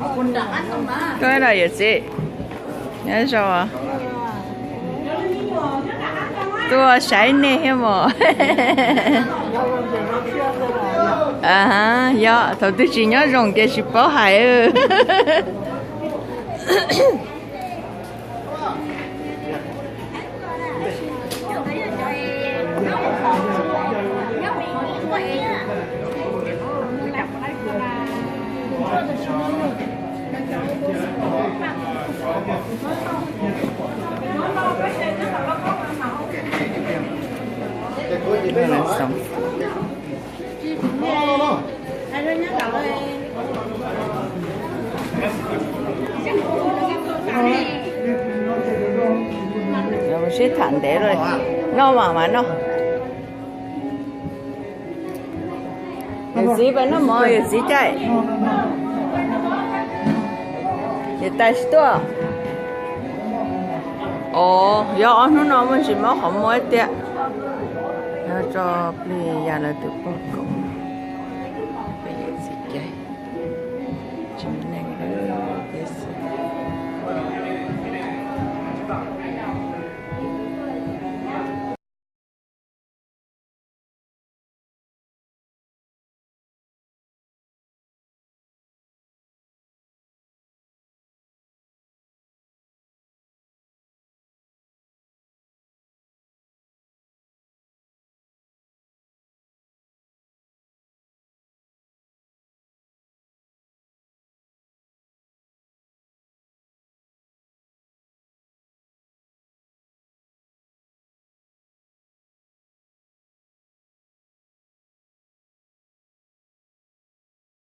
Koj no yawm txiv, nyob zoo. Tuaj saib nej thiab mos. Yog thaum twg tsis nyob zoo ces tsis paub hais. Sib tham ntev lawm, noj mas mas noj. Yawm txiv pab noj mov, yawm txiv caij. Yawm tais tsis tuaj. Os, yog ob hnub no muaj ntsis mob qhov muag tiag. Nyob tso plig ya lawv tus poj koob.